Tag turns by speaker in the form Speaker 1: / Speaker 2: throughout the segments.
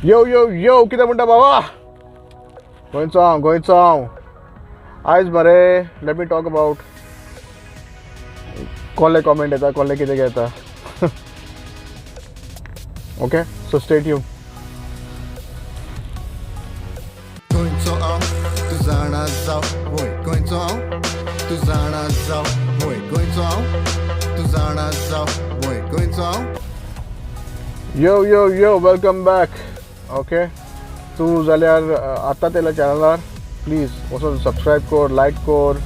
Speaker 1: यो यो यो कितें म्हणटा बाबा, गोंयचो हांव, गोंयचो हांव. आयज मरे let me talk about कोले कॉमेंट येता, कोले कितें येता. Okay, so stay tune.
Speaker 2: गोंयचो हांव तूं जाणा जाव, वय गोंयचो हांव तूं जाणा जाव, वय गोंयचो हांव तूं जाणा जाव, वय गोंयचो हांव.
Speaker 1: Yo yo yo, welcome back. Okay, तूं जाल्यार आतांच येयला चॅनलार, प्लीज वचून सबस्क्रायब कर, लायक कर,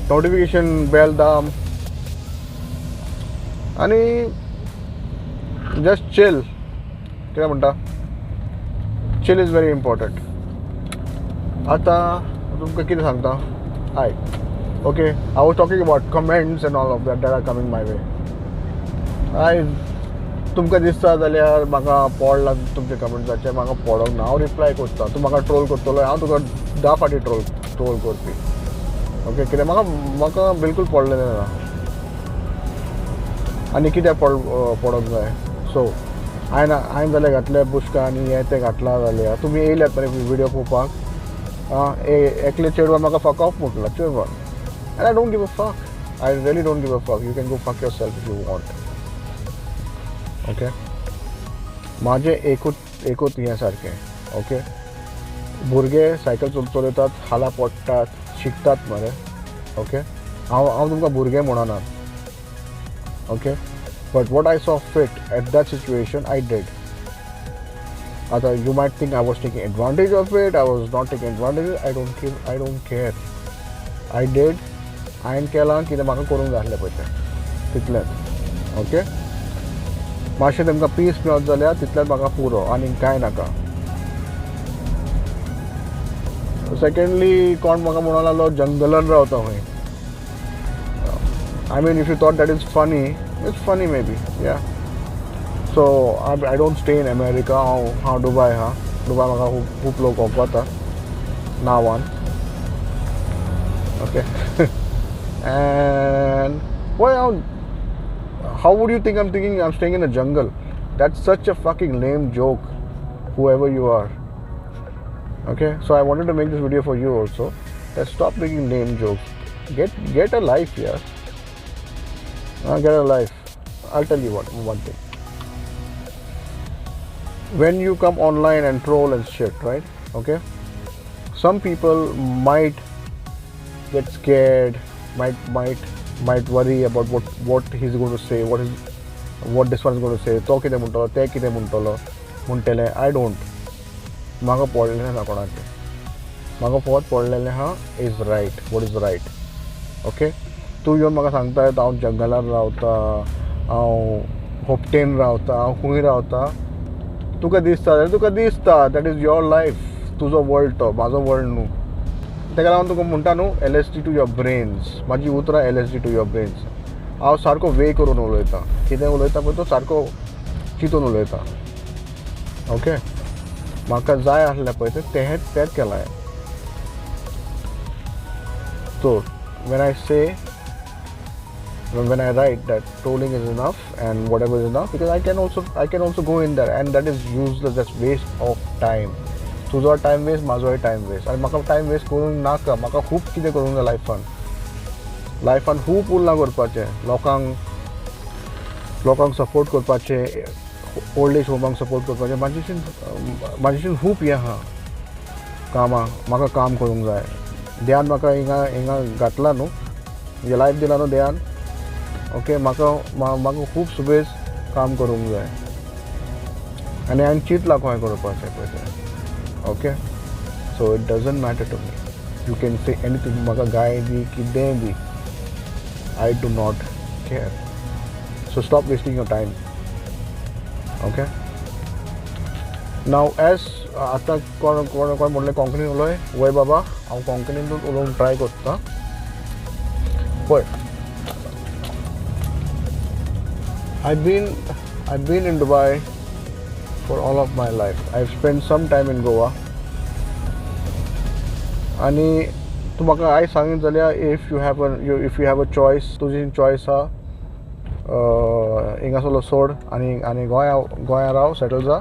Speaker 1: नोटिफिकेशन बेल दाम आनी जस्ट चिल. कितें म्हणटा, चिल is very important. आतां तुमकां कितें सांगता आयक. Okay, I was talking about comments and all of that that are coming my way. आयज तुमकां दिसता जाल्यार म्हाका पडला तुमच्या कमेंट्साचें, म्हाका पडोंक ना, हांव रिप्लाय करता. तूं म्हाका ट्रोल करतलो, हांव तुका 10 फावटी ट्रोल करपी. ओके, कित्याक म्हाका म्हाका बिलकूल पडलेलें ना आनी कित्याक पडोंक जाय. सो हांवें हांवें जाल्यार घातलें बुशकां आनी हें तें घातलां जाल्यार तुमी येयल्यात मरे विडियो पळोवपाक. आं, एकले चेडवान म्हाका फक ऑफ म्हटलां चेडवान, and I don't give a fuck. I really don't give a fuck. You can go fuck yourself if you want. Okay, म्हाजें एकूच एकूच हें सारकें. ओके, भुरगे सायकल चलयतात, खाला पडटात, शिकतात मरे. ओके, हांव हांव तुमकां भुरगे म्हणना. Okay, but what I saw fit at that situation I did. आतां you might think I was taking advantage of it. I was not taking advantage. I don't care. I did. हांवें केलां कितें म्हाका करूंक जाय आसलें पळय तें, तितलेंच. ओके, मातशें तेमकां पीस मेळत जाल्यार तितलेंच म्हाका पुरो, आनी कांय नाका. सेकेंडली, कोण म्हाका म्हणूंक लागलो जंगलान रावता खंय. I mean, if you thought that is funny, it's funny maybe, yeah. So I don't stay in America. हांव हांव दुबाय आहा. दुबाय म्हाका खूब खूब लोक वळखता नांवान. ओके, एंड पळय हांव, how would you think I'm thinking I'm staying in a jungle? That's such a fucking lame joke, whoever you are. Okay, so I wanted to make this video for you also. Let's stop making lame jokes. Get a life, yeah. Get a life. I'll tell you what, one thing. When you come online and troll and shit, right? Okay, some people might get scared, might worry about what he's going to say, what this one is going to say. तो कितें म्हणटलो, ते कितें म्हणटलो, म्हणटले. I don't. म्हाका पडलेलें ना कोणाचें, म्हाका फकत पडलेलें आहा is right, what is right. Okay, तूं येवन म्हाका सांगता हांव जंगलान रावता, हांव होपटेन रावता, हांव खंय रावता. तुका दिसता जाल्यार तुका दिसता, that is your life, तुजो वर्ल्ड तो, म्हाजो वर्ल्ड न्हू. तेका लागून तुका म्हणटा न्हू, LSD to your brains. म्हाजी उतरां LSD to your brains. हांव सारको वे करून उलयतां, कितें उलयता पळय तो सारको चिंतून उलयता. ओके, म्हाका जाय आसलें पळय तें तें तेंच केलां हांवें. So when I say, when I write that trolling is enough and whatever is enough, because I can also go in there and that is useless, that's waste of time. तुजो टायम वेस्ट, म्हाजोय टायम वेस्ट. आनी म्हाका time waste करूंक नाका. म्हाका खूब कितें करूंक जाय लायफान. लायफान खूब उरलां करपाचें, लोकांक लोकांक सपोर्ट करपाचें, ओल्ड एज होमांक सपोर्ट करपाचें. म्हाजेशीन म्हाजेशीन खूब हें आहा कामां, म्हाका काम करूंक जाय. देवान म्हाका हिंगा हिंगा घातला न्हू, म्हणजे लायफ दिला न्हू देवान. ओके, म्हाका म्हाका खूब सुबेज काम करूंक जाय आनी हांवें चिंतलां खंय करपाचें पळय तें. Okay, so it doesn't matter to me. You can say anything, म्हाका गाय दी, कितेंय दी, I do not care. So stop wasting your time. Okay, now as आतां कोण कोण कोण म्हणलें कोंकणीन उलय, वय बाबा, हांव कोंकणीनूच उलोवंक ट्राय करता. पळय, I've been in Dubai for all of my life. I've spent some time in Goa. आनी तूं म्हाका आयज सांगीत जाल्यार, if you have a choice, तुजी चॉयस आहा, हिंगासरलो सोड आनी आनी गोंया गोंया राव, सेटल जा,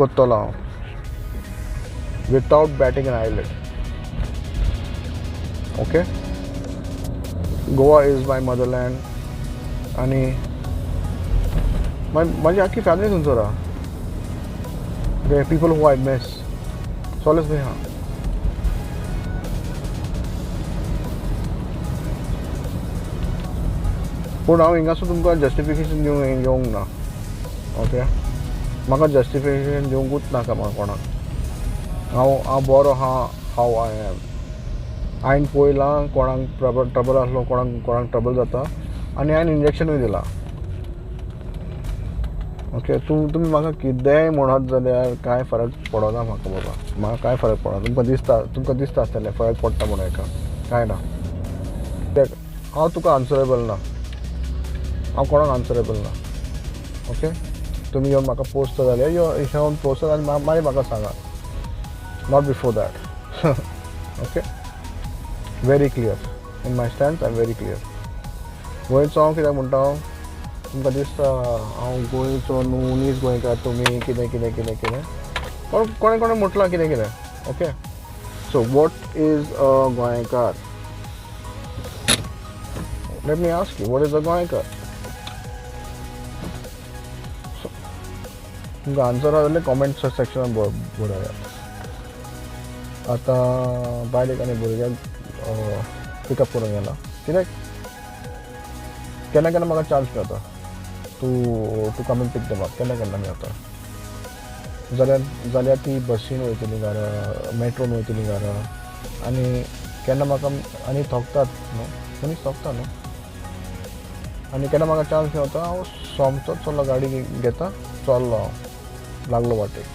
Speaker 1: कोत्तोलो हांव without batting an eyelid. Okay, Goa is my motherland आनी म्हाजी आख्खी फॅमिली थंयसर आहा. The people who I miss सोलेच खंय आहा. पूण हांव हिंगासून तुमकां जस्टिफिकेशन दिवंक येवंक ना. ओके, म्हाका जस्टिफिकेशन दिवंकूच नाका म्हाका कोणाक. हांव हांव बरो आहा हाव I am. हांवें पळयलां कोणाक ट्रबल आसलो, कोणाक कोणाक ट्रबल जाता आनी हांवें इंजेक्शनूय दिलां. ओके, तुमी म्हाका कितेंय म्हणत जाल्यार कांय फरक पडना म्हाका बाबा, म्हाका कांय फरक पडना. तुमकां दिसता आसतलें फरक पडटा म्हणून हेका, कांय ना. हांव तुका आन्सरेबल ना, हांव कोणाक आन्सरेबल ना. ओके, तुमी येवन म्हाका पोसता जाल्यार येवन पोसत आनी मागीर म्हाका सांगात, not before that. Okay, very clear in my stand, I am very clear. गोंयचो हांव कित्याक म्हणटा, हांव तुमकां दिसता हांव गोंयचो न्हू, नीज गोंयकार तुमी कितें कितें कितें कितें कोणें कोणें म्हटलां कितें कितें. Okay, so what is a Goenkar? Let me ask you, what is a Goenkar? तुमकां आन्सर आसा जाल्यार कॉमेंट सेक्शनान बरयात. आतां बायलेक आनी भुरग्याक पिकअप करूंक गेला कित्याक केन्ना केन्ना म्हाका चान्स मेळटा to come and pick them up. केन्ना केन्ना मेळटा जाल्यार ती बसीन वयतली घरा, मेट्रोन वयतली घरा आनी केन्ना म्हाका आनी थोकतात न्हू, मनीस थोकता न्हू. आनी केन्ना म्हाका चान्स मेळटा हांव सोमतोच चल्लो, गाडी घेता चल्लो हांव, लागलो वाटेक.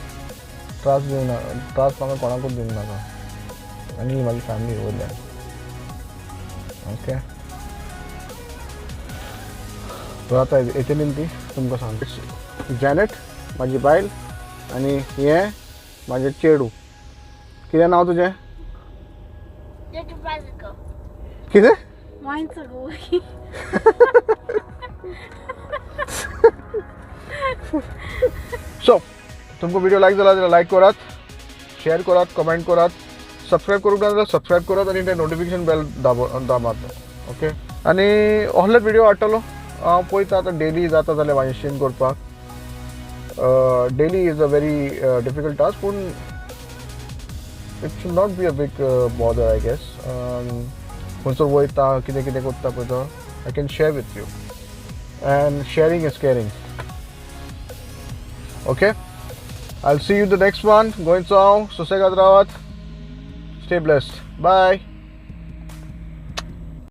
Speaker 1: त्रास दिवना, त्रास म्हाका कोणाकूच दिवंक नाका आनी म्हाजी फॅमिली वयल्यान. ओके, तर आतां येतली ती तुमकां सांगता. जॅनेट म्हाजी बायल आनी हें म्हाजें चेडूं. कितें नांव तुजें? कितें? सो तुमकां व्हिडिओ लायक जाला जाल्यार लायक करात, शेअर करात, कमेंट करात, सबस्क्रायब करूंक ना जाल्यार सबस्क्रायब करात आनी तें नोटिफिकेशन बेल दाबात. ओके, आनी असलेच व्हिडिओ हाडटलो हांव. पळयता आतां डेली जाता जाल्यार वांयशीन करपाक. Daily is a very difficult task, पूण it should not be a big bother I guess. खंयसर वयता कितें कितें करता पळय तो I can share with you, and sharing is caring. Okay, I'll see you the next one. गोंयचो हांव, सुसेगाद रावात, stay blessed, bye.